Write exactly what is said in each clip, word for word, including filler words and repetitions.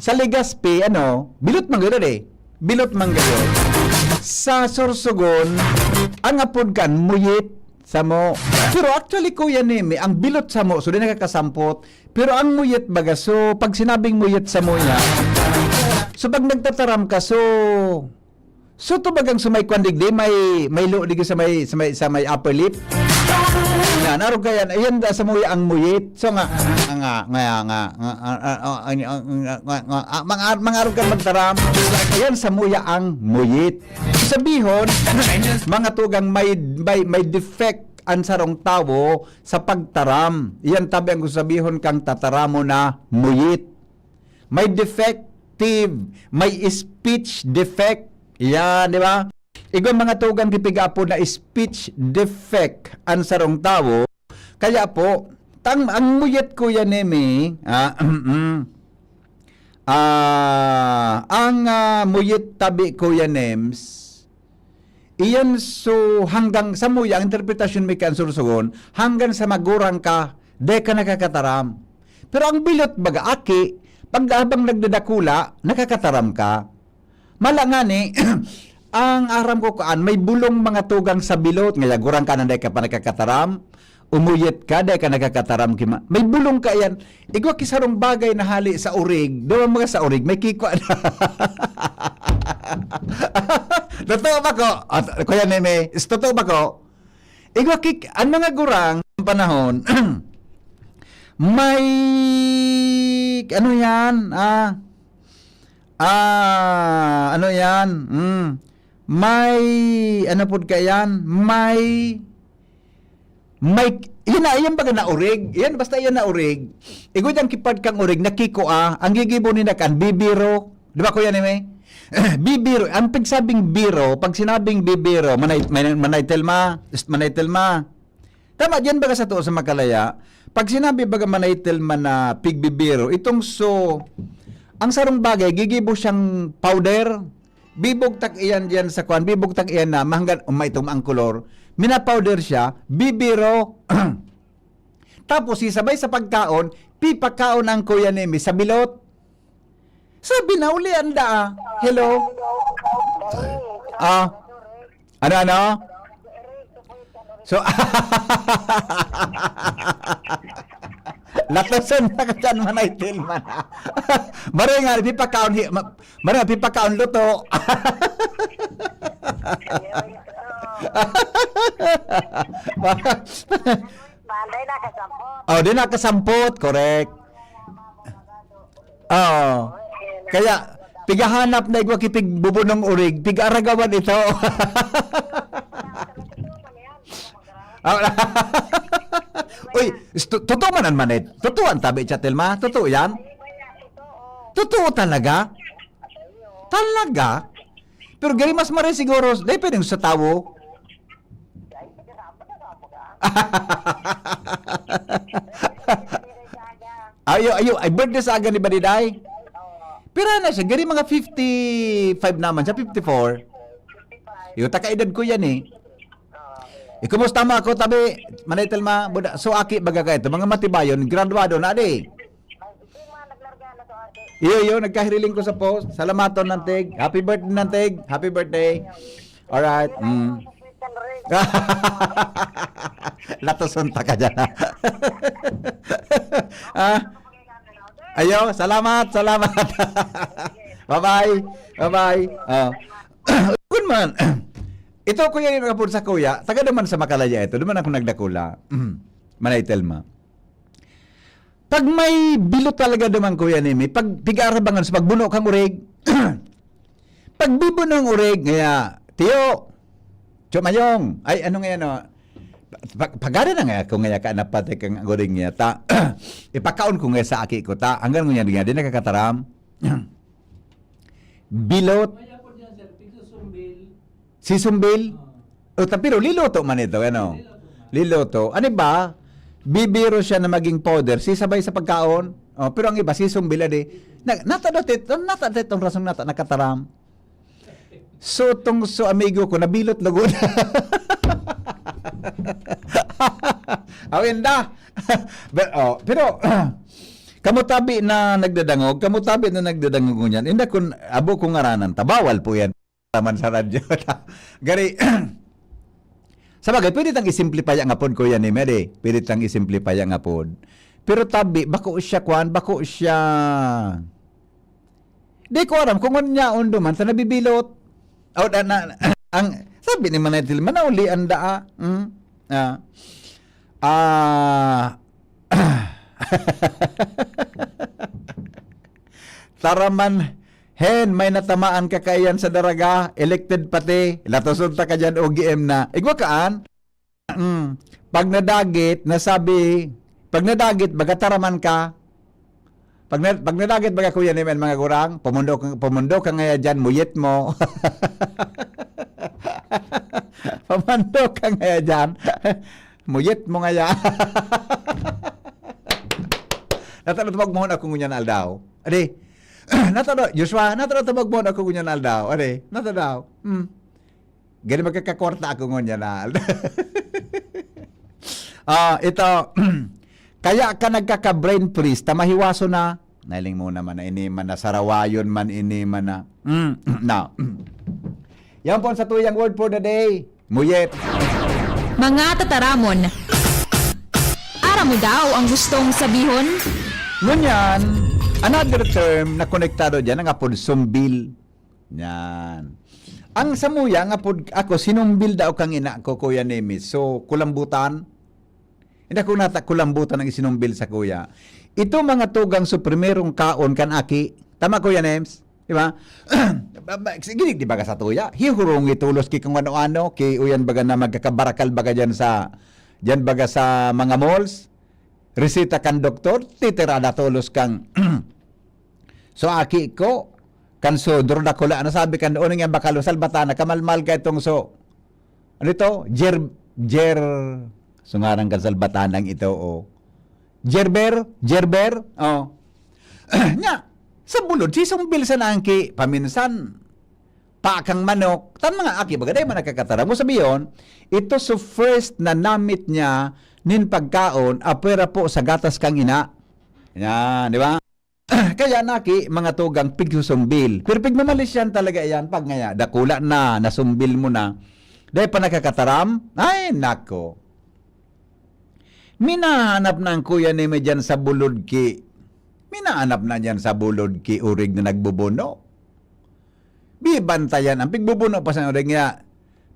Sa Legazpi, ano, bilot man gud eh. Bilot man gud. Sa Sorsogon, ang apod kan muyit samo. Pero actually, Kuya Nemi, ang bilot samo, so di nakakasampot. Pero ang muyit baga, so pag sinabing muyit samo niya, so pag nagtataram ka, so So, tubagang sa may kwan digdi, may, may lo digdi sa may, sa may, sa may upper lip. Na, narog kaya, ayan da sa muya ang muyit. So nga, nga, nga, nga, nga, ah, ah, ah, ah, ah, nga, ah, ah, mga, mga arog kan magtaram. Ayan sa muya ang muyit. Sabihon, mga tugang may, may, may defect ang sarong tawo sa pagtaram. Iyan tabi ang sabihon kang tataramo na muyit. May defective, may speech defect. Yan, di ba? Igwa mga tugang gipigapo na speech defect ang sarong tawo. Kaya po, tang, ang muyet, Kuya Nemi, ah, ah, ang, ah, muyet tabi, Kuya Nems, iyan so hanggang sa muya, ang interpretasyon mi kan Sorsogon, hanggang sa magurang ka, di ka nakakataram. Pero ang bilot baga, aki, pag habang nagdadakula, nakakataram ka. Mala ngani, ang aram ko kuan, may bulong mga tugang sa bilot, nga yagurang ka na dai ka pa nakakataram, umuyit ka, dai ka nakakataram, kima-, may bulong ka yan. Igwa ki sarong bagay na hali sa urig, dawa mga sa urig, may kikwa na. Totoo ba ko? Ah, Kuya Neme, is totoo ba ko? Igwa ki, ang mga gurang, panahon, may, ano yan, ah, Ah, ano yan? Hmm. May, ano pod ka yan? May, may, yan na, yan baga na urig. Yan, basta yan na urig. Igod ang kipad kang urig, nakikua. Ang gigibo ni nakan, bibiro. Di ba, Kuya Neme? Bibiro. Ang pagsabing biro, pag sinabing bibiro, manay, manay, manay telma, manay telma. Tama, diyan baga sa too sa Makalaya, pag sinabi baga manaytel man na pigbibiro, itong so, ang sarong bagay, gigibo siyang powder, bibugtak iyan diyan sa kwan, bibugtak iyan na mahanggan, umay itong ang kolor, minapowder siya, bibiro. Tapos, sisabay sa pagkaon, pipakaon ang Kuya Nemi sa bilot. Sabi na uli, anda, ah. Hello? Ah. Ano, ano? So, latoson na ka dyan, manay Tilman. Maray nga, pipakaon, hi-, ma-, maray nga, pipakaon luto. Banday na kasampot. Oh, di nakasampot, correct. Oo. Kaya, pigahanap na igwa ki pigbubunong urig, pig-aragawan ito. Ah, uy, stu-, totoo man ang manit. Totoo ang tabi, Chatel, ma? Totoo yan? Totoo talaga? Talaga? Pero gari mas maray siguro, dahil pwedeng sa tawo. Ayo, ayo, ay birthday sa aga ni Badiday. Pira na siya? Gari mga fifty-five naman siya, fifty-four. Yung taka-edad ko yan eh. Eh, kumusta mo ako, tabi? Manay Telma, buda, so aki baga ka ito. Mga matibayon, graduado na di. Iyo, iyo, nagkahiriling ko sa post. Salamaton, Nantig. Happy birthday, Nantig. Happy birthday. Alright. Mm. Latoson ta ka dyan, ha? Ah, ayo, salamat, salamat. Bye-bye. Bye-bye. Oh. Kun man, ito, kuya, yung nakapon sa kuya, taga naman sa Makalaya ito. Duman ako nagdakula. Manay Telma. Pag may bilo talaga duman, Kuya Nemi, pag pig-arabangan sa pagbuno kang urig, pagbibuno ang urig, ngaya, "Tiyo, Tiyo Mayong, ay, ano nga yan, oh? Pag, pagari na nga ako ngaya ka, napatay kang urig niya, ta, ipakaon ko nga sa aki ko, ta, hanggang ngunyan nga, di nakakataram." Bilot. Si Sumbil? O, ta-, pero liloto man ito, ano? Liloto. Ano ba? Bibiro siya na maging powder, sisabay sa pagkaon. Oh, pero ang iba, si Sumbil, adi. Na, nata dati, nata dati itong rasong nata, nakataram. So, tong so amigo ko, nabilot lugod. Awin da. But, oh, pero, Kamo tabi na nagdadangog, kamo tabi na nagdadangog ngunyan. Inda kun abo ko ngaranan ta, bawal po yan naman sa radyo. Gari, sa bagay, pwede tang i-simplify ang apod, Kuya Neme, di? Pwede tang i-simplify ang apod. Pero tabi, bako siya, kwan, bako siya. Di ko aram kung ano niya, undo man, sa nabibilot. O, na, na, ang, sabi ni Manay Tilma, nauli ang daa. Hmm? Ah. Ah. Taraman, Hen, may natamaan ka kaiyan sa daraga, elected pati, latoson ta ka dyan, O G M na. Igwa kaan? Mm. Pag nadagit, nasabi, pag nadagit, baga taraman ka. Pag, na, pag nadagit, baga, Kuya Neme, mga gurang, pumundo, ka- pumundo ka ngaya dyan, muyit mo. Pumundo ka ngaya dyan, muyit mo ngaya. Natalo, tumagmahon ako ngunyan na aldaw. Adi, natalo, Joshua, natalo, tumagmahon ako ngunyan na aldaw. Adi, natalo. Hmm. Gani magkakakwarta ako ngunyan na. Ah, ito. Kaya ka nagkaka-brain freeze, ta mahiwaso na. Nailing mo naman na ini man na, sarawayon man ini man na. Mm, na. Yan po sa tuyang word for the day. Muyet. Mga tataramon. Aram mo daw ang gustong sabihon? Ngunyan, another term na konektado dyan, ang apod sumbil. Yan. Ang samuya nga pod ako, sinumbil daw kang ina ko, Kuya Nemi. So, kulambutan. Hindi ako nata kulambutan ang isinumbil sa kuya. Ito mga tugang so primerong kaon kan aki. Tama, Kuya Nems? Di ba? Ba- ba- Sige, di ba ka sa tuya? Hihurungi tulos ki kung ano-ano, ki uyan baga na magkakabarakal baga dyan sa, dyan baga sa mga malls. Resita kan doktor, titirada tulos kang So, aki ko, kan so, duro dakula na sabi kan, "Ano nga bakal, salbatan na, kamalmal ka itong so." Ano ito? Jer, jer, so ngaran kan salbatan lang ito, oh. Jerber, Jerber, oh. Nya, sa bulod, si Sumbil sa nangki, paminsan, pa kang manok, tan mga aki, baga, dai man nakakataram. Mo sabi yun, ito so first na namit niya nin pagkaon, apwera po sa gatas kang ina. Yan, di ba? Kaya naki, mga tugang pigsusumbil. Pero pigmamalisyan talaga yan pag ngaya, dakula na, nasumbil mo na. Dahil pa nakakataram? Ay, nako. Minahanap na ang kuya ni may dyan sa bulod ki. Minahanap na dyan sa bulod ki urig na nagbubuno. Bibantayan ang pigbubuno pa sa urig niya.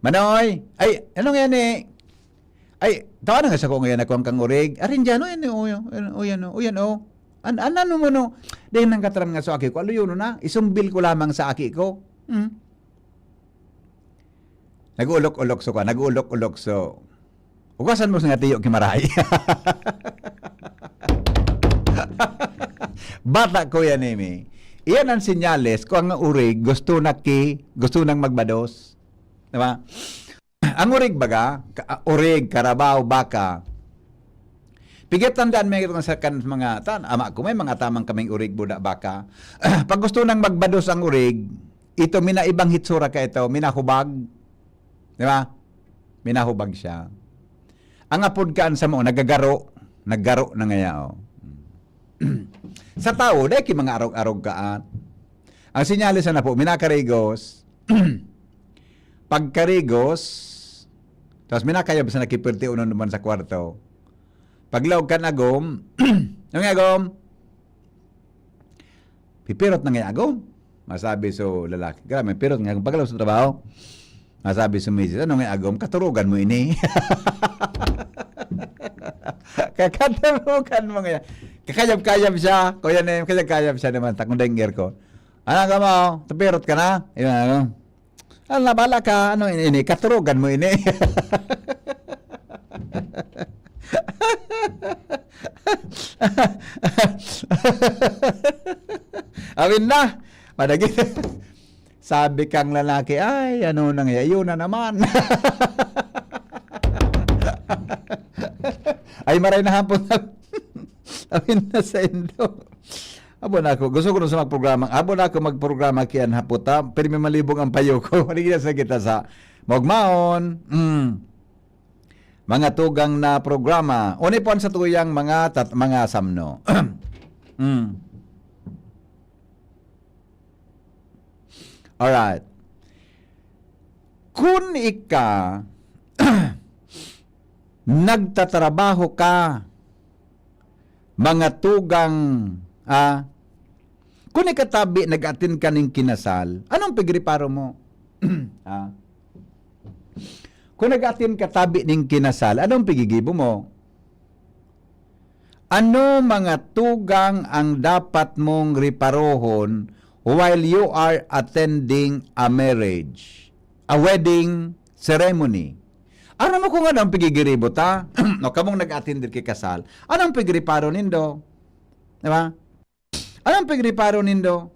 Manoy, ay, ano nga ni? Ay, tawa na nga sa ko ngayon ako ang kang urig. Arin dyan, o yan, o yan, o yan, o yan, o yan, o. An, an, ano mo, no? Dahil nang kataram nga sa aki ko, aluyono na, isumbil ko lamang sa aki ko. Hmm? Nag-ulok-ulok so ka, nag-ulok-ulok so. Ugasan mo sa nga tiyo kimaray. Bata, Kuya Nemi. Iyan ang sinyales ko ang urig gusto na ki, gusto nang magbados. Diba? Ang urig baga, ka- urig, karabaw, baka. Pigit tandaan mo yung sa kan mga, tan, ama ko, may mga tamang kaming urig, buda, baka. Pag gusto nang magbados ang urig, ito, minaibang hitsura ka ito, minahubag. Di ba? Minahubag siya. Ang apod kaan sa mo, nagagaro. Naggaro na ngaya, oh. Sa tao, dahil ki mga arog-arog kaan. Ang sinyales na po, minakarigos, pagkarigos, tapos minakayab sa nakipirti uno naman sa kwarto. Paglaog kan agom, "Ano nga agom?" "Pipirot na nga agom," masabi so lalaki. Grabe, pirot nga agom. Paglaog sa trabaho, masabi so misis, "Ano nga agom? Katurugan mo ini." Kakaturugan mo nga. Kakayab-kayab siya. Kuya Neme, kayab-kayab siya naman. Takong danger ko. "Ano ka mo? Tapirot ka na?" Yun, ano? "Ala, bala ka. Ano ini, ini? Katurugan mo ini." Awin na. Madagit. Sabi kang lalaki, "Ay, ano na nga, yun na naman." Ay, maray na hapon. Awin na sa indo. Abo na ako. Gusto ko na sa magprograma. Abo na ako magprograma kiyan hapon ta. Pirmi malibog ang payo ko. Maligya sa kita sa Mogmaon. Mm. Mga tugang na programa. Unay po ang sa tuyang mga tat-, mga samno. Mm. Alright. Kun ika nagtatrabaho ka, mga tugang, ah, kun ika tabi nag-attend ka ning kinasal, anong pigreparo mo? Ah. Kun nag-attend ka tabi ning kinasal, anong pigigibo mo? Ano mga tugang ang dapat mong reparohon while you are attending a marriage, a wedding ceremony? Aram mo kung ano ang pigigiribo ta? O kamong nag-attend ki kasal, anong pigreparo nindo? Di ba? Anong pigreparo nindo?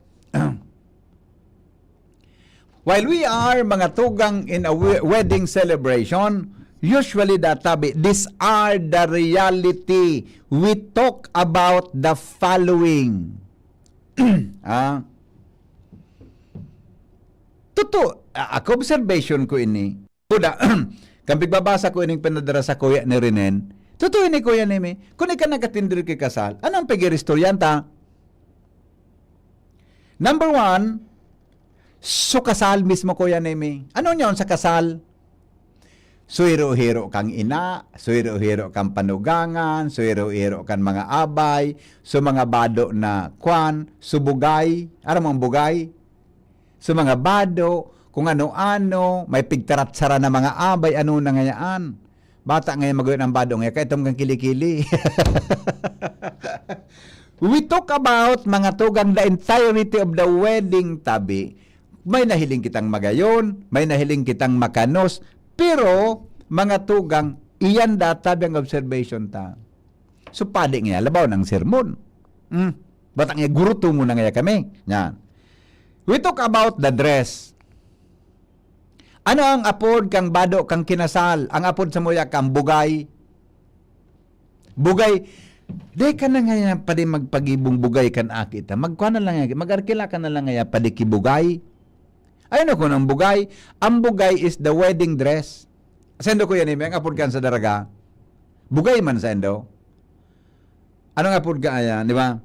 While we are mga tugang in a we- wedding celebration, usually databi, these are the reality. We talk about the following. Ah. Totoo, a- ako observation ko ini. Buda, kan pigbabasa ko ining pinadara sa kuya ni Renen, totoo ini kuya nimi. Kung ika nagkatindri ki kasal, anong pigiristoryan ta? Number one, so kasal mismo, kuya nimi. Ano niyon sa kasal? Suhiro-hiro kang ina, suhiro-hiro kang panugangan, suhiro-hiro kan mga abay, so mga bado na kwan, so bugay. Aram mo ang bugay? So mga bado, kung ano-ano, may pigtaratsaran na mga abay, ano na ngayaan. Bata ngayon magayon ang bado ngayon, kaya itong kang kili-kili. We talk about mga tugang the entirety of the wedding tabi. May nahiling kitang magayon, may nahiling kitang makanos, pero mga tugang, iyan databi ang observation ta. So, padi nga, labaw ng sermon. Hmm. Bata nga, guruto mo na ngaya kami. Yan. We talk about the dress. Ano ang apod kang bado kang kinasal? Ang apod sa muya kang bugay. Bugay. Di ka na ngaya padi magpagibong bugay kan aki ta. Magkuha na lang yan. Mag-arkila ka na lang ngaya padi ki bugay. Ayun ako ng bugay. Ang bugay is the wedding dress. Sendo ko yan, eh. May ang apod kan sa daraga. Bugay man sendo. Anong apod ka ayan, di ba?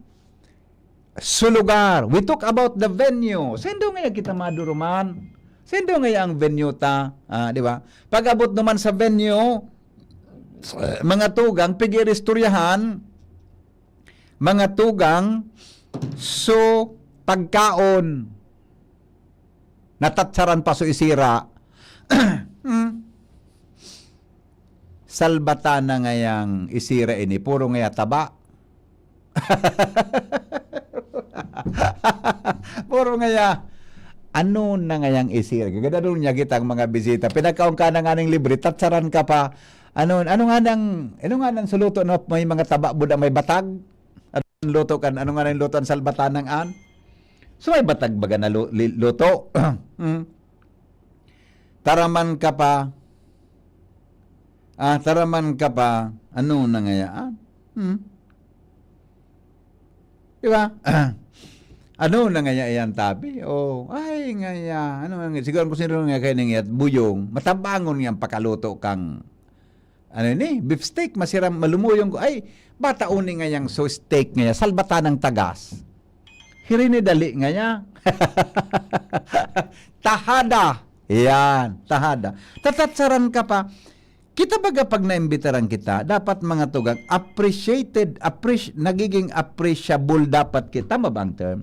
Su lugar. We talk about the venue. Sendo ngaya kita maduruman. Sendo ngaya ang venue ta. Ah, di ba? Pag-abot naman sa venue, mga tugang, pigiristoryahan, mga tugang, so pagkaon, natatsaran pa so isira. Hmm. Salbata na ngayang isira ini, puro ngaya taba. Puro ngaya, ano na ngayang isira? Gagadanon niya kitang mga bisita. Pinagkaon ka na nga ning libre, tatsaran ka pa. Ano, ano nga nang, ano nga nang suluto na may mga taba, buda may batag? Ano ang luto kan, ano nga nang luto ang salbatanang an? So, may batag baga na lu-, li-, luto. Hmm. Taraman ka pa. Ah, taraman ka pa. Ano na ngayaan? Hmm. Di ba? Ano na ngaya iyan, tabi? Oh, ay, ngaya. Ano nga, siguro kung sino nga kayo nangyat, buyong. Matabangon nga ang pakaluto kang, ano ni, beef steak, masiram, malumuyong ko. Ay, bata uni ngayang so steak ngaya, salbatan ng tagas. Hirini dali ngaya. Tahada. Yan, tahada. Tatatsaran ka pa. Kita baga pag naimbitaran kita, dapat mga tugang appreciated, appreci-, nagiging appreciable dapat kita, tama ba ang term?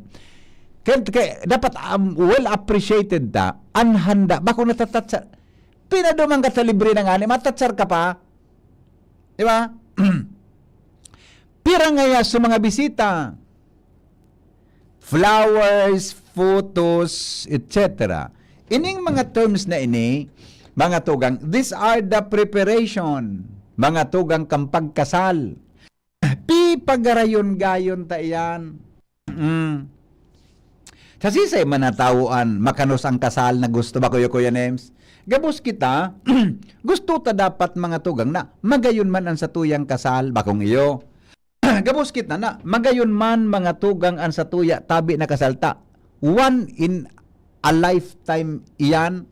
Kaya, kaya dapat, um, well appreciated ta, an handa, bako natatatsa, pinaduman ka sa libre na nga ni, matatsar ka pa. Di ba? Pira ngaya sa mga bisita, flowers, photos, et cetera. Ining mga terms na ini, mga tugang, these are the preparation, mga tugang kang pagkasal. Pipagarayon-gayon ta iyan. Mm. Sa sisay man na tawo an makanos ang kasal na gusto ba, Kuya, Kuya Nems? Gabos kita, gusto ta dapat mga tugang na magayon man ang satuyang kasal, bakong iyo. Gabos kita na magayon man mga tugang an satuya tabi na kasal ta. One in a lifetime iyan.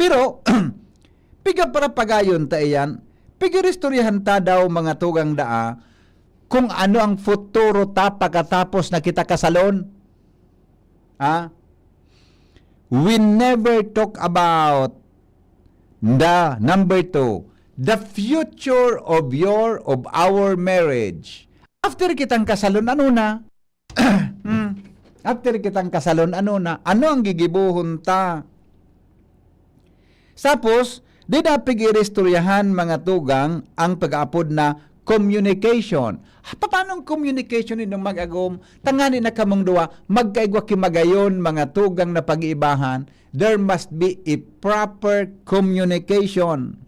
Pero, piga para pagayon ta iyan, pigiristoryahan ta daw mga tugang daa, kung ano ang futuro ta pagkatapos na kita kasalon? Ha? We never talk about the number two, the future of your, of our marriage. After kitang kasalon, ano na? Hmm. After kitang kasalon, ano na? Ano ang gigibohon ta? Tapos, di na pag-iristoryahan, mga tugang, ang pag-aapod na communication. Paano ang communication ninyong mag-agom? Tangani na kamong duwa, magkaigwa ki magayon, mga tugang na pag-iibahan. There must be a proper communication.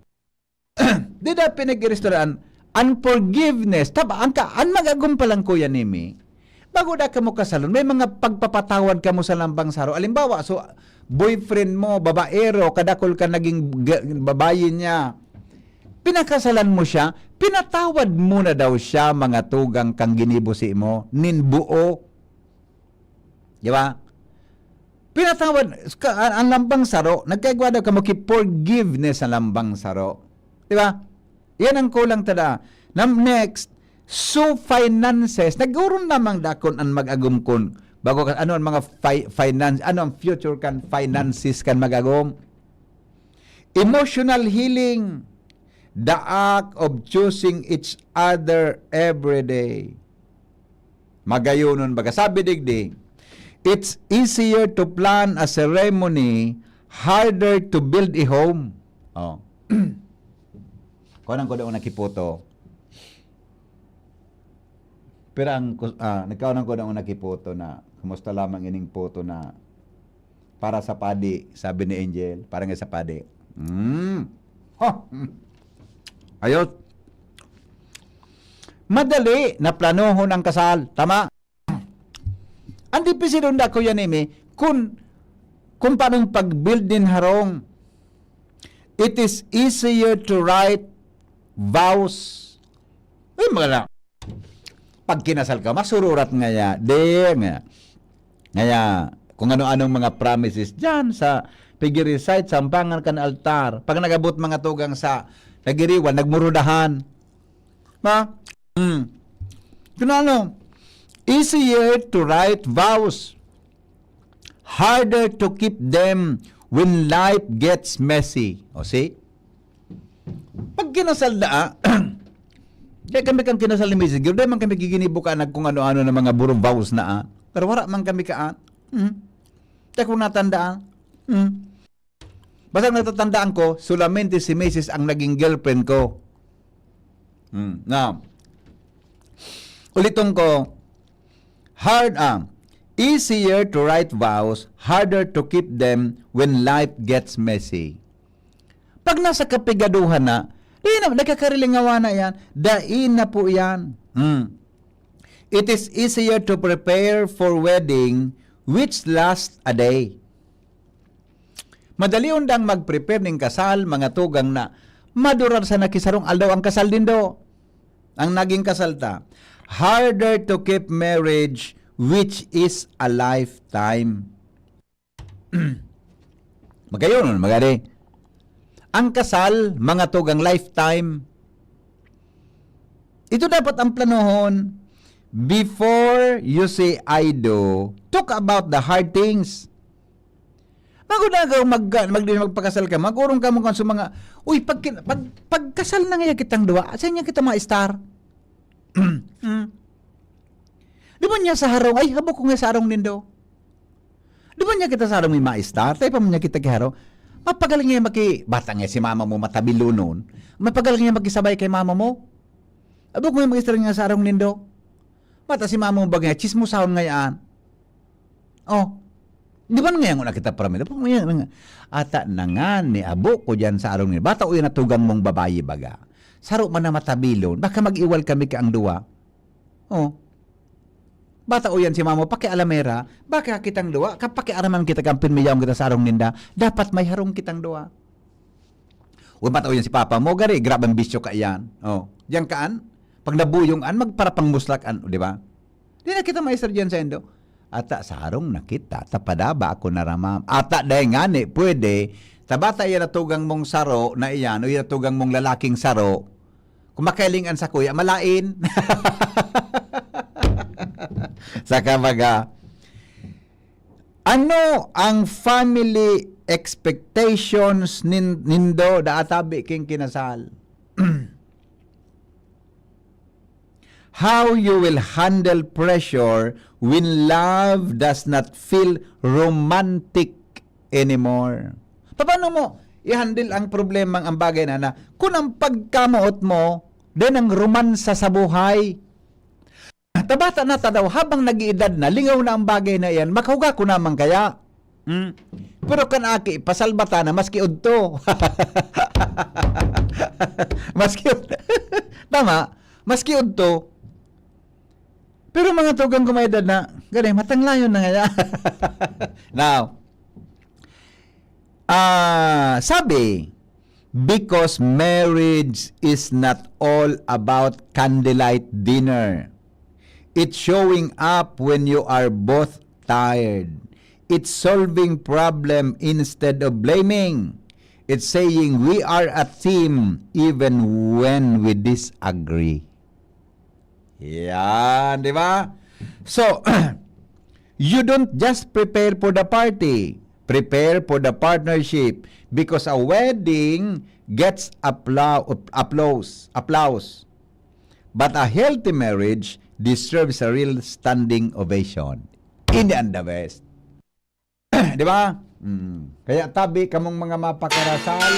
Di na pinag-iristoryahan, unforgiveness. Taba, ang ka, an mag-agom pa lang, Kuya Nemi, bago na kamo kasalon, may mga pagpapatawad kamo sa lambang saro. Alimbawa, so, boyfriend mo, babaero, kadakol ka naging g-, babayi niya. Pinakasalan mo siya, pinatawad mo na daw siya, mga tugang, kang ginibo si mo, nin buo. Di ba? Pinatawad, ka, an, an lambang saro, nagkaigwa daw kamo ki forgiveness sa lambang saro. Di ba? Yan ang kulang tada. Nam-, next, so finances, nag-uron lamang dakon an mag-agom kun. Bago ka, ano ang mga fi-, finance, ano ang future kan finances kan mag-agom? Emotional healing, the act of choosing each other every day. Magayonon baga. Sabi digdi, "It's easier to plan a ceremony, harder to build a home." Oh. Kunan ko daw nakiputo. Pero ang kus-, ah, nagkaon ko daw nakiputo na, kumusta lamang ining puto na para sa padi, sabi ni Angel, para nga sa padi. Mm. Ha! Mm. Ayos. Madali na planohon ang kasal. Tama? Ang dipisil nda, Kuya Nemi, kung, kung paanong pag-build nin harong. It is easier to write vows. Ay, mga na. Pag kinasal ka, masururat ngaya. Di, nga. Ngaya, kung ano-anong mga promises dyan sa pig-recite sa ampangan kan altar. Pag nag-abot mga tugang sa nagiriwan, nagmurudahan. Ma? Hmm. Kung ano, easier to write vows, harder to keep them when life gets messy. O, see? Pag kinasal na, ah, kaya kami kang kinasal ni Misis Girl, di man kami giginibo ka nag kung ano-ano na mga burong vows na, ah. Pero wala man kami ka, ah. Hmm. Kaya kung natandaan, hmm. Basta ang natatandaan ko, solamente si Misis ang naging girlfriend ko. Hmm. Now, uliton ko, hard, ah, easier to write vows, harder to keep them when life gets messy. Pag nasa kapigaduhan na, di na, nagkakarilingawa na yan. Dai na po yan. Hmm. It is easier to prepare for wedding which lasts a day. Madali undang mag-prepare ning kasal, mga tugang na madurar sa nakisarong aldaw ang kasal nindo. Ang naging kasal ta. Harder to keep marriage which is a lifetime. Magayon, magari. Ang kasal, mga tugang lifetime. Ito dapat ang planohon. Before you say "I do", talk about the hard things. Magunagaw mag, mag, magpakasal ka, mag-urong ka mo kan sa mga, "Uy, pag, kin-, pag, pagkasal na ngaya kitang duwa, saan niya kita ma-star?" Hmm. Di ba niya sa harong, "Ay, habo ko nga sa harong nindo." Di ba niya kita sa harong may ma-star? Tayo pa man niya kita kiharo. Mapagal nga maki-, bata nga si mama mo matabilonon. Mapagal nga makisabay kay mama mo. Habo ko nga mag-star nga sa harong nindo. Mata si mama mo ba nga, chismosahon nga yan. Oh. Di ba nga yan, una kita paramila? Ata na nga, ni abo ko dyan sa harong nindo. Bata o yan natugang mong babayi baga. Saro man na matabilon. Baka mag-iwal kami ka ang duwa. Oh. Bata o yan si mama, pakialamera, baka kitang duwa, kapakiaraman kita kan pinmiyaon kita sa harong ninda, dapat may harong kitang duwa. O bata o yan si papa mo, gari, grabe ang bisyo ka yan. Oh, diyan kaan, pag nabuyong an, magparapang muslak an, di ba? Di na kita maisar diyan sa indo. Ata sa harong na kita, tapadaba ako naramam. Ata dahil nga ni, pwede, tabata yan natugang mong saro na iyan, o yan natugang mong lalaking saro, Kung makailing an sakuya, malain. Saka baga, ano ang family expectations nin-, nindo da tabi king kinasal? How you will handle pressure when love does not feel romantic anymore? Paano mo i-handle ang problema, ang bagay na, na kung ang pagkamoot mo, then ang romansa sa buhay? Tabata na ta daw, habang nag-iedad na, lingaw na ang bagay na iyan, makahuga ko naman kaya? Hmm? Pero kan aki, pasalbata na, maski udto. Maski ud-, tama, maski udto. Pero mga tugang ko may edad na, gani, matanglayon na ngaya. Now, ah, sabi, because marriage is not all about candlelight dinner. It's showing up when you are both tired. It's solving problem instead of blaming. It's saying we are a team even when we disagree. Yan, di ba? So, you don't just prepare for the party. Prepare for the partnership, because a wedding gets appla-, applause, applause. But a healthy marriage deserves a real standing ovation. Ini ang the best. Di ba? Mm. Kaya tabi kamong mga mapakarasal,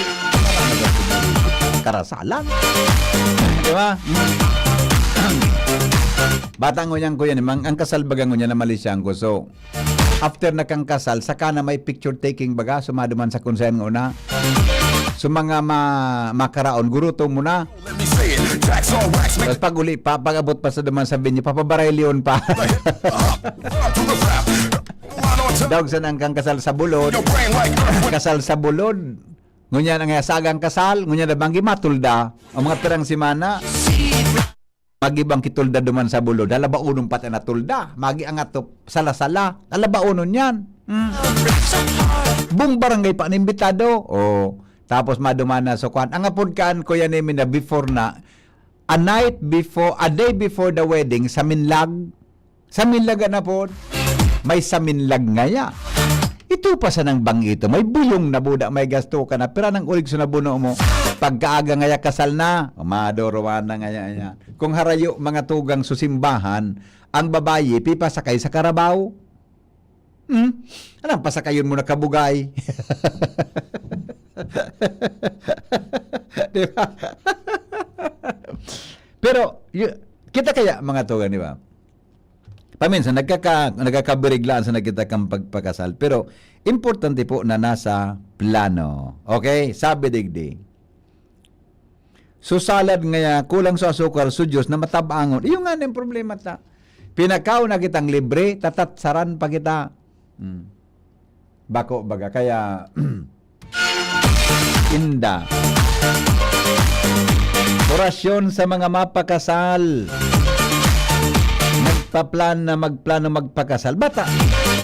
karasalan. Di ba? Mm. Bata ngunyan ko yan, mang-, ang kasal baga ngunyan na malisyan ko. So, after na kang kasal, saka na may picture taking baga, sumaduman sa kunsayan nga una. So, mga ma-, makaraon, guruto mo na. Let me say it. Tracks on wax, make Tapos pag uli pa, pag abot pa sa duman sa venue, papabaray leon pa. Daog sa nang kang kasal sa bulod. Your brain like earthquake. Kasal sa bulod. Ngunyan ang sagang kasal, ngunyan na banggi matulda. Ang mga pirang semana, magibang kitulda duman sa bulod. Hala ba unong pati natulda? Magi ang atop, sala-sala. Hala ba unon yan? Hmm. Buong barangay pa ang imbitado. Oh. Tapos maduman na sa kwan. Ang apod kaan, Kuya Nemi, na before na, a night before, a day before the wedding, sa Minlag. Sa Minlag na po, may sa Minlag ngaya. Ito pa sa nang bang ito, may buyong na buda, may gasto ka na, pira nang ulig sa nabuno mo. Pagkaaga ngaya kasal na, umadoroman na ngaya niya. Kung harayo, mga tugang sa simbahan, ang babayi, pipasakay sa karabaw. Hmm? Anong pasakayon mo na kabugay? Di ba? Pero, y-, kita kaya, mga tugang, di ba? Paminsan, nagkaka-, nagkakabiriglaan sa nagkita kang pagpakasal. Pero, importante po na nasa plano. Okay? Sabi digdi. So, salad ngaya, kulang sa asukar, so Diyos na matabangon. Iyo nga na yung problema ta. Pinakaon na kitang libre, tatatsaran pa kita. Hmm. Bako baga. Kaya, inda. Orasyon sa mga mapakasal. Magpaplan na magplano magpakasal. Bata,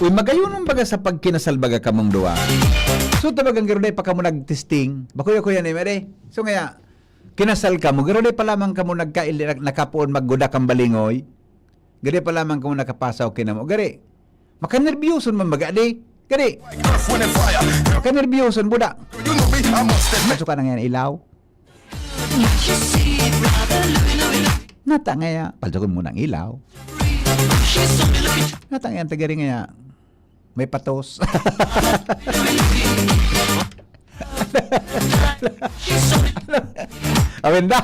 uy, magayunon baga sa pagkinasal baga kamong duwa. So, tabagang garo, dai pa kamo nagtesting. Bakuya-kuya ni Mary. So, ngaya, kinasal kamo, garo, dai pa lamang kamo nagkaili-, nakapoon magguda kang balingoy. Gari pa lamang kamo nakapasaw kinamo. Gari, makanerbyoson man baga di. Gari, makanerbyoson, buda. Palso ka na ngayon, ilaw. Nata ngaya, palsukon mo ng ilaw. Nata ngaya, tagari ngaya. May patos. Awinda.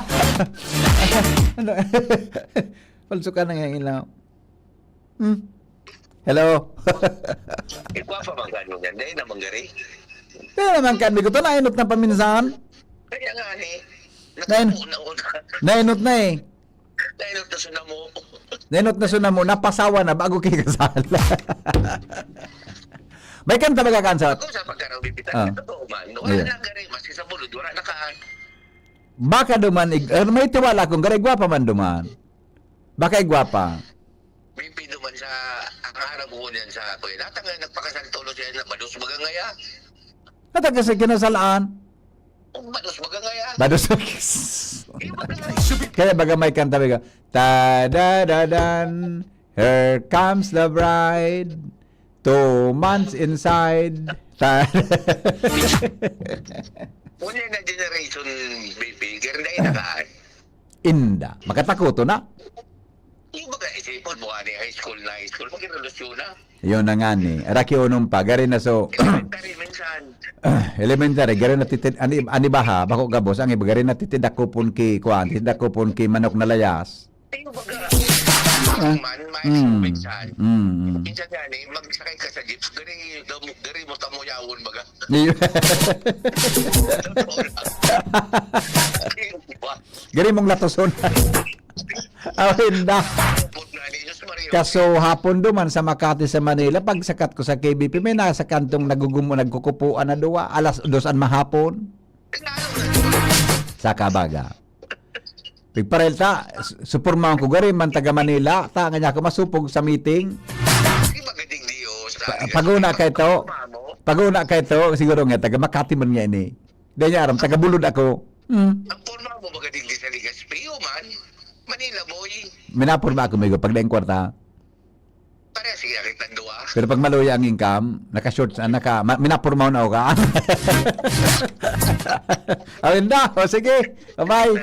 Ano? Palso ka na nga ilaw. Hmm? Hello? Igwapa man ka ngunyan. Dahil naman gari. Kaya naman kan, ko to, nainot na paminsan. Kaya nga ni, Nain-, nakauna-una. Nainot na eh. Nainot na sa namo. Nainot na sa namo, napasawa na bago kayo kasal. May kanta ba kakansa? Ako sa pagkaraw bibitan, Ah. Totoo man. Wala Yeah. Nang gari, maski sa bulod, wala nakaan. Baka duman, ig-, eh, may tiwala kong gari, gwapa man duman. Baka igwapa. May pido man sa, ang harap ko niyan sa, kuya. Lahat ang nagpakasal tulo siya na, malos baga ngaya. Nataga sa kinasalaan. Bados baga nga yan. Bados. Eh, baga nga. Kaya baga may kanta, baga, "Ta-da-da-dan, here comes the bride. Two months inside." Ta- Unya na generation, baby. Kaya na inakaan. Inda. Makatakoto na. Yung baga, isipon mo, ani, high school na, high school. Magrelasyon na. Yun na nga ni. Raki unong pa. Gari na so, Elementary minsan. Elementary, gari na titid, ani, ani baha, bako gabos, ang iba gari na titid akupon ki, kuan, titid akupon ki manok na layas. Yung baga, Ah. man, mais Mm. minsan. Mm. Minsan nga, ni, magsakay ka sa jeep, gari, gari mo tamuyawon, baga. Iyo. Totoo lang. Yung iba, Gari mong latoson. Oh, inda. put na ni, Diyos Maria. Kaso hapon duman sa Makati sa Manila, pagsakat ko sa K B P, may nasa kantong nagugumo, nagkukupuan na duwa, alas dos an mahapon. Sa kabaga. Pigparel ta, su- supormahan ko gari man taga Manila, ta nga niya ako masupog sa meeting. Di ba gadigdi, o, sa Pa- paguna kay to. Mamo, Paguna kay to, siguro nga, taga Makati man nga ini. Di niya aram, taga Bulod ako. Hmm. ang porma mo, magadigdi sa Legazpi, o man. Manila boy. Minapurma ako, migo, pag daing kwarta. Pare, sige, akit ng duwa. Pero pag maluya ang income, naka-shorts, ah, naka, ma, minapurmaon ako ka. Awin na, o sige, bye-bye.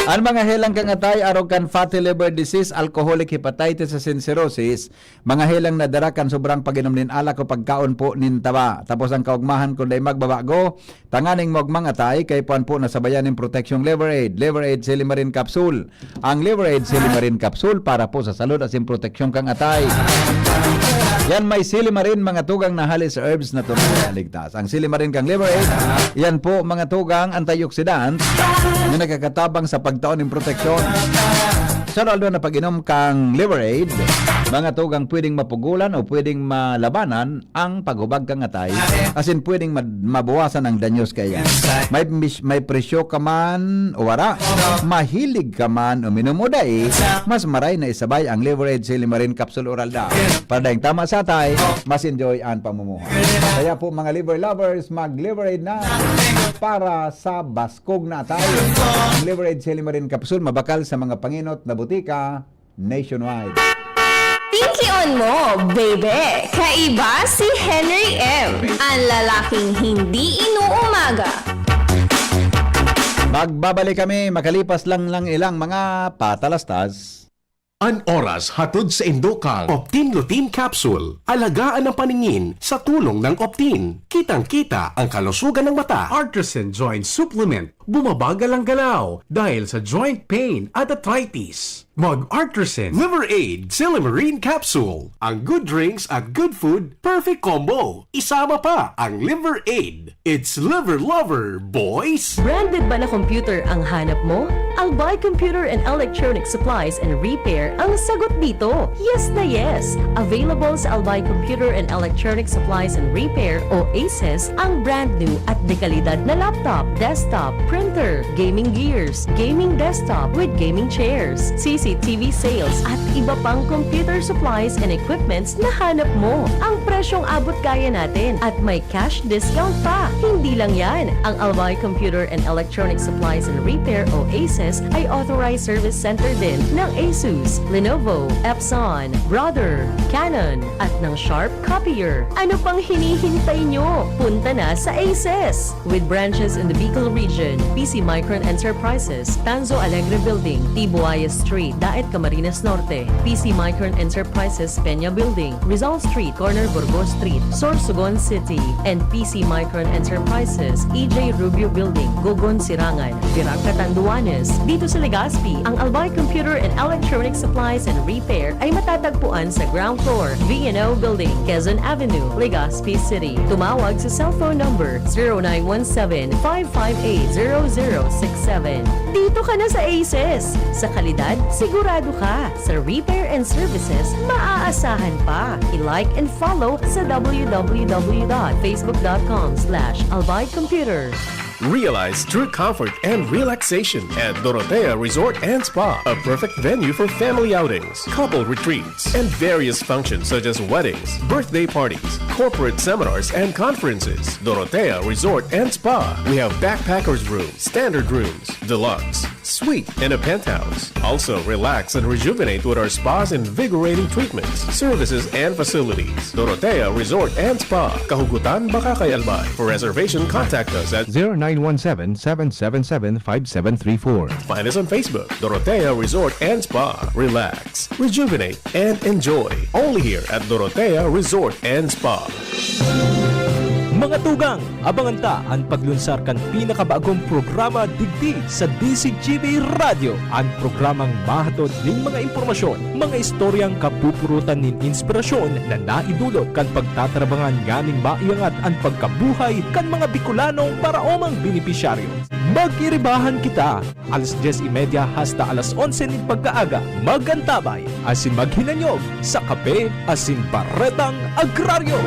Ang mga helang kang atay, arog kan fatty liver disease, alcoholic hepatitis, asin cirrhosis, mga helang na dara kan sobrang pag-inom nin alak o pagkaon po nin taba. Tapos ang kaugmahan, kung dai magbabago, tanganing magmangatay, kay puan po nasabayan nin proteksyong Liver Aid, Liver Aid Silimarin Capsule. Ang Liver Aid Silimarin Capsule para po sa salud asin proteksyon kang atay. Yan may silimarin, mga tugang na halis herbs na tunay na ligtas. Ang silimarin kang Liver Aid, yan po, mga tugang, antioxidant na nakakatabang sa pagtaon ng proteksyon. Sa lalo na pag-inom kang Liver Aid, mga tugang pwedeng mapugulan o pwedeng malabanan ang paghubag kang atay, asin pwedeng mad- mabawasan ang danyos kaiyan. May, mis- may presyo ka man o wara, mahilig ka man uminom o dai, mas maray na isabay ang Liver Aid Silimarin Capsule Oral Daw. Para daing tama sa atay, mas enjoy ang pamumuhay. Kaya po, mga liver lovers, mag-Liver Aid na para sa baskog na atay. Ang Liver Aid Silimarin Capsule, mabakal sa mga panginot na butika nationwide. Pinkion mo, baby! Kaiba si Henry M, ang lalaking hindi inuumaga. Magbabalik kami makalipas lang ng ilang mga patalastas. An oras hatod sa indokang Optin Lutein Capsule. Alagaan ang paningin sa tulong ng Optin. Kitang-kita ang kalusugan ng mata. Artisan Joint Supplement. Bumabagal ang galaw dahil sa joint pain at arthritis. Mag Artisan Liver Aid Silimarin Capsule. Ang good drinks at good food, perfect combo. Isama pa ang Liver Aid. It's Liver Lover, boys! Branded ba na computer ang hanap mo? Albay Computer and Electronic Supplies and Repair ang sagot dito. Yes na yes! Available sa Albay Computer and Electronic Supplies and Repair o ACES ang brand new at dekalidad na laptop, desktop, printer, gaming gears, gaming desktop with gaming chairs, C C T V sales at iba pang computer supplies and equipments na hanap mo. Ang presyong abot kaya natin at may cash discount pa. Hindi lang yan, ang Albay Computer and Electronic Supplies and Repair o ACES ay authorized service center din ng Asus, Lenovo, Epson, Brother, Canon, at ng Sharp Copier. Ano pang hinihintay nyo? Punta na sa ACES! With branches in the Bicol region, P C Micron Enterprises, Tanzo Alegre Building, Tibuaya Street, Daet, Camarines Norte, P C Micron Enterprises, Peña Building, Rizal Street, corner Burgos Street, Sorsogon City, and P C Micron Enterprises, E J Rubio Building, Gogon, Sirangan, Virac, Catanduanes. Dito sa Legazpi, ang Albay Computer and Electronic Supplies and Repair ay matatagpuan sa ground floor, V and O Building, Quezon Avenue, Legazpi City. Tumawag sa cellphone number zero nine one seven, five five eight, zero zero six seven. Dito ka na sa ACES! Sa kalidad, sigurado ka. Sa repair and services, maaasahan pa. I-like and follow sa w w w dot facebook dot com slash albay computer. Realize true comfort and relaxation at Dorotea Resort and Spa, a perfect venue for family outings, couple retreats, and various functions such as weddings, birthday parties, corporate seminars, and conferences. Dorotea Resort and Spa. We have backpackers room, standard rooms, deluxe, suite, and a penthouse. Also, relax and rejuvenate with our spa's invigorating treatments, services, and facilities. Dorotea Resort and Spa, Kahugutan, Bacacay, Albay. For reservation, contact us at zero nine one seven, seven seven seven, five seven three four. Find us on Facebook, Dorotea Resort and Spa. Relax, rejuvenate, and enjoy. Only here at Dorotea Resort and Spa. Mga tugang, abangan ta an paglunsar kan pinakabagong programa digdi sa D Z G B Radyo, an programang mahatod nin mga impormasyon, mga istoryang kapupurutan nin inspirasyon na naidulot kan pagtatrabangan nganing maiangat an pagkabuhay kan mga Bicolanong paraomang benepisyaryo. Mag-iribahan kita! Alas dyes y media hasta alas onse nin pagkaaga, mag-antabay asin maghinanyog sa kape asin baretang agraryo.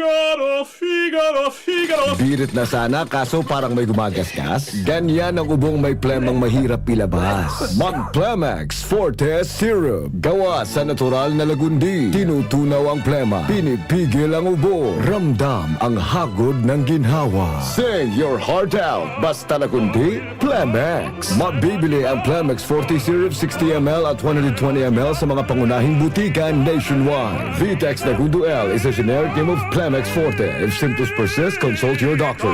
Figaro, Figaro, Figaro. Birit na sana, kaso parang may gumagasgas. Ganyan ang ubong may plemang mahirap ilabas. Mag-Plemex Forte Syrup. Gawa sa natural na lagundi. Tinutunaw ang plema. Pinipigil ang ubo. Ramdam ang hagod ng ginhawa. Sing your heart out. Basta lagundi, Plemex. Mabibili ang Plemex forty Syrup sixty M L at one hundred twenty M L sa mga pangunahing butika nationwide. Vitex Nagundo L is a generic name of Plemex Forte. If symptoms persist, consult your doctor.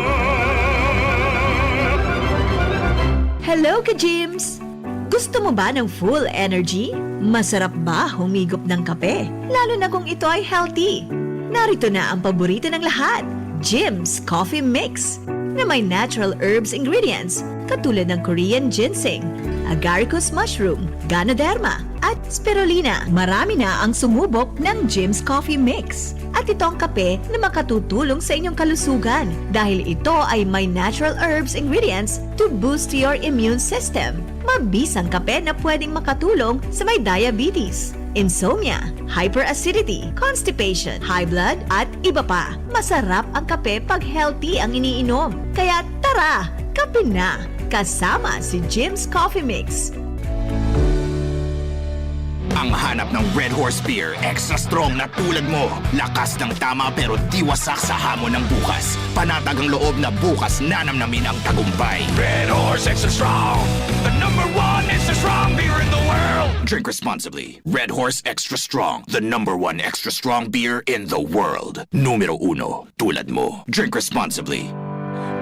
Hello, ka-Jims! Gusto mo ba ng full energy? Masarap ba humigop ng kape? Lalo na kung ito ay healthy. Narito na ang paborito ng lahat, Jim's Coffee Mix, na may natural herbs ingredients katulad ng Korean ginseng, agaricus mushroom, ganoderma, at spirulina. Marami na ang sumubok ng Jim's Coffee Mix. At ito ang kape na makatutulong sa inyong kalusugan dahil ito ay may natural herbs ingredients to boost your immune system. Mabisang kape na pwedeng makatulong sa may diabetes, insomnia, hyperacidity, constipation, high blood, at iba pa. Masarap ang kape pag healthy ang iniinom. Kaya tara, kape na! Kasama si Jim's Coffee Mix. Ang hanap ng Red Horse Beer, extra strong na tulad mo. Lakas ng tama pero di wasak sa hamon ng bukas. Panatag ang loob na bukas nanamnamin ang tagumpay. Red Horse Extra Strong, the number one extra strong beer in the world. Drink responsibly. Red Horse Extra Strong, the number one extra strong beer in the world. Numero uno, tulad mo. Drink responsibly.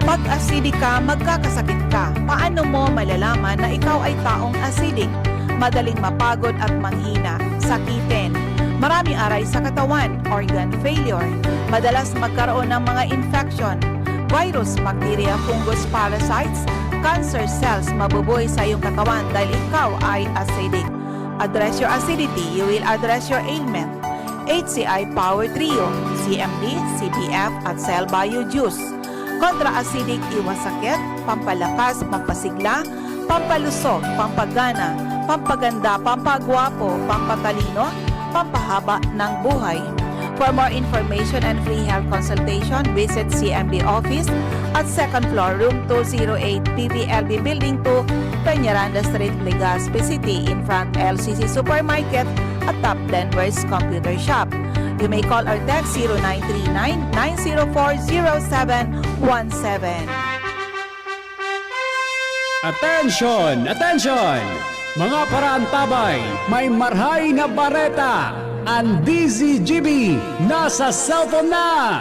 Pag acidic ka, magkakasakit ka. Paano mo malalaman na ikaw ay taong acidic? Madaling mapagod at manghina, sakitin. Maraming aray sa katawan, organ failure. Madalas magkaroon ng mga infection, virus, bacteria, fungus, parasites, cancer cells, mabubuhay sa iyong katawan dahil ikaw ay acidic. Address your acidity, you will address your ailment. H C I Power Trio, C M D, C B F at Cell Bio Juice. Kontra acidic, iwas sakit, pampalakas, pampasigla, pampalusog, pampagana, pampaganda, pampagwapo, pampatalino, pampahaba ng buhay. For more information and free health consultation, visit C M B office at second floor, room two zero eight, P V L B Building two, Peñaranda Street, Legazpi City, in front L C C Supermarket, atop Denver's Computer Shop. You may call or text zero nine three nine, nine zero four, zero seven one seven. Attention! Attention! Mga paraantabay, may marhay na bareta! Ang D Z G B nasa cellphone na!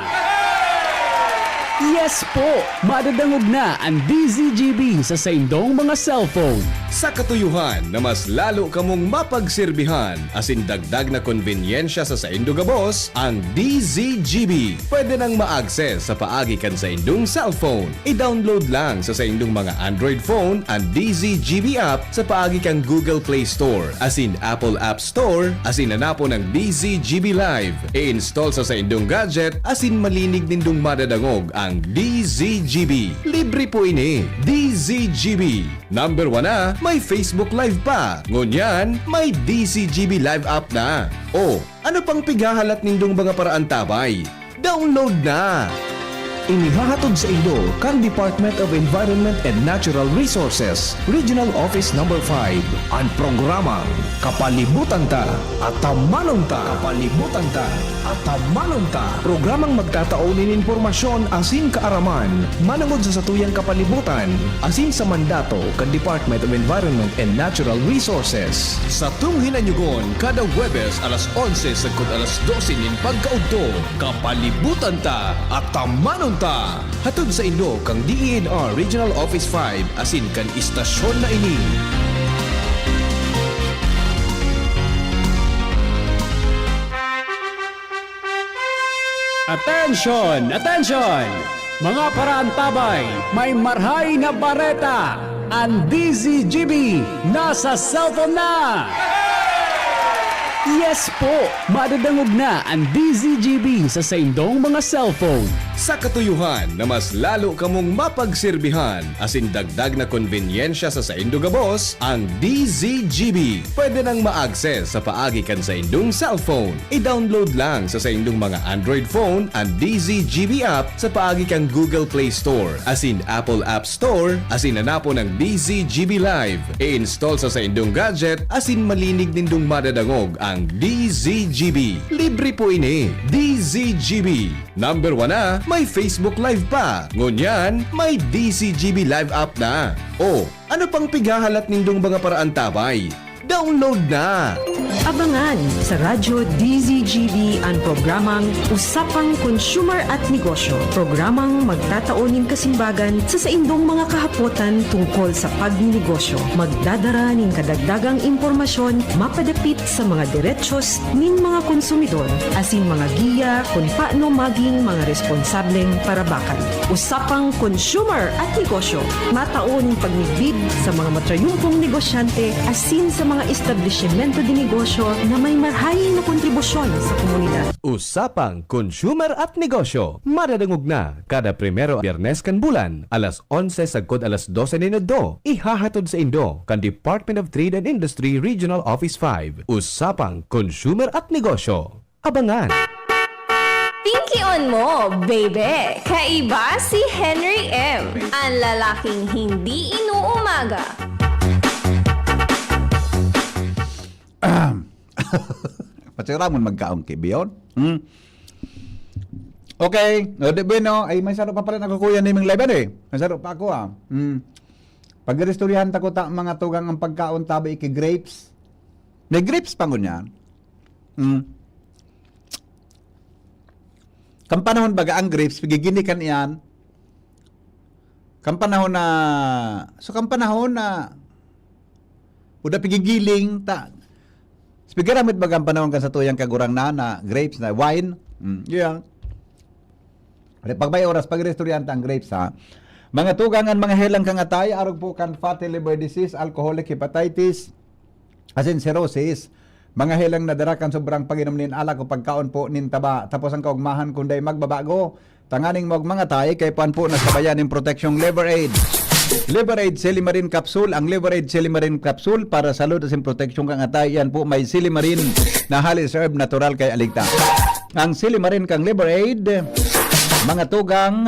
Yes po! Madadangog na ang D Z G B sa saindong mga cellphone. Sa katuyuhan na mas lalo kamong mapagserbihan asin dagdag na konbenyensya sa saindo gabos, ang D Z G B pwede nang ma-access sa paagi kan saindong cellphone. I-download lang sa saindong mga Android phone an D Z G B app sa paagi kan Google Play Store asin Apple App Store, asin hanapon ang D Z G B Live. I-install sa saindong gadget asin malinig nindong madadangog ang D Z G B. Libre po ini. D Z G B, number one na, may Facebook Live pa. Ngunyan, may D Z G B Live app na. O, ano pang pighahalat nindong mga paraantabay? Download na! Inihahatod sa indo kan Department of Environment and Natural Resources, Regional Office Number five, an programang Kapalibutan Ta, Atamanon Ta. Kapalibutan Ta, Atamanon Ta. Programang magtatao nin impormasyon asin kaaraman manongod sa satuyang kapalibutan asin sa mandato kan Department of Environment and Natural Resources. Satong hinanyugon kada Huwebes alas onse sagkod alas dose nin pagkaudto. Kapalibutan Ta, Atamanon Ta. Hatod sa indo kan D E N R Regional Office five asin kan istasyon na ini. Attention! Attention! Mga paraantabay, may marhay na bareta! An D Z G B nasa cellphone na! Yes po! Madadangog na an D Z G B sa saindong mga cellphone. Sa katuyohan na mas lalo kamong mapagserbihan asin dagdag na konbenyensya sa saindo gabos, ang D Z G B pwede nang ma-access sa paagi kan saindong cellphone. I-download lang sa saindong mga Android phone an D Z G B app sa paagi kan Google Play Store asin Apple App Store asin hanapon ang D Z G B Live. I-install sa saindong gadget asin malinig nindong madadangog ang D Z G B. Libre po ini. D Z G B. Number one na, may Facebook Live pa. Ngunyan, may D Z G B Live app na. O, ano pang pighahalat nindong mga paraantabay? Download na! Abangan sa Radyo D Z G B an programang Usapang Consumer at Negosyo, programang magtatao nin kasimbagan sa saindong mga kahapotan tungkol sa pagninegosyo. Magdadara nin kadagdagang impormasyon mapadapit sa mga derechos nin mga konsumidor asin mga giya kun paano magin mga responsableng parabakan. Usapang Consumer at Negosyo, matao nin pagmidbid sa mga matrayumpong negosyante asin sa mga establisimento de negosyo na may marhay na kontribusyon sa komunidad. Usapang Consumer at Negosyo, madadangog na kada primero Biyernes kan bulan, alas onse sagkod alas dose nin udto. Ihahatod sa indo kan Department of Trade and Industry Regional Office five. Usapang Consumer at Negosyo. Abangan! Pinkion mo, baby! Kaiba si Henry M, ang lalaking hindi inuumaga. Pachiramon magkaon ki Biyon. Hmm? Okay. O, di bueno. Ay, may saro pa pala nagkukuya ni Ming Leban eh. May saro pa ako ah. Hmm. Pag-iristoryahan ta ko ta, mga tugang ang pagkaon tabi iki grapes. May grapes pa ngunyan. Hmm. Kan panahon baga ang grapes, pigiginikan iyan. Kan panahon na, so kan panahon na, uda pigigiling, ta, pigaramit baga ang panahon kan satuyang kagurangnan na grapes na wine. Mm, yan. Pag may oras, pag-iristoryahan ta ang grapes, ha? Mga tugang, ang mga helang kan atay, arog po kan fatty liver disease, alcoholic hepatitis, asin cirrhosis, mga helang nadara kan sobrang pag-inom nin alak o pagkaon po nin taba. Tapos ang kaugmahan, kung dai magbabago, tanganing maugma ang atay, kaipuhan po na sabayan nin proteksyong Liver Aid. Liver Aid Silimarin Capsule. Ang Liver Aid Silimarin Capsule para sa salud asin proteksyon kan atay. Yan po, may silimarin na halis herb natural kay aligta. Ang silimarin kan Liver Aid, mga tugang,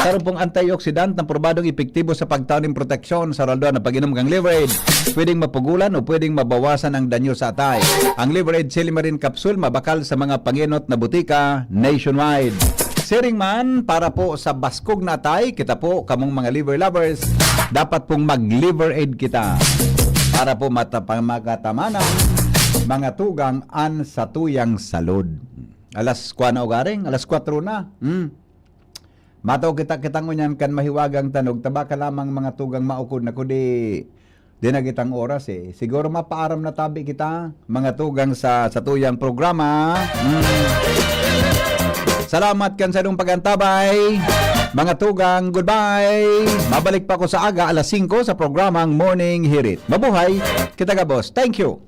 saro pong antioxidant na probadong epektibo sa pagtao nin proteksyon sa ralduan na pag-inom kan Liver Aid. Pwedeng mapugulan o pwedeng mabawasan ang danyo sa atay. Ang Liver Aid Silimarin Capsule mabakal sa mga pangenot na butika nationwide. Siring man, para po sa baskog na atay, kita po, kamong mga liver lovers, dapat pong mag-Liver Aid kita para po mata-, makatamanan, mga tugang, an satuyang salud. Alas kwa na ugaring, alas kwatro na. Hmm. Matao kita, kita ngunyan kan mahiwagang tanog, tabaka lamang mga tugang maukod na, kundi di na kitang oras eh. Siguro mapaaram na tabi kita, mga tugang sa, sa tuyang programa. Hmm. Salamat kan sa inyong pag-antabay. Mga tugang, goodbye. Mabalik pa ako sa aga, alas singko, sa programang Morning Hirit. Mabuhay, kita gabos. Thank you.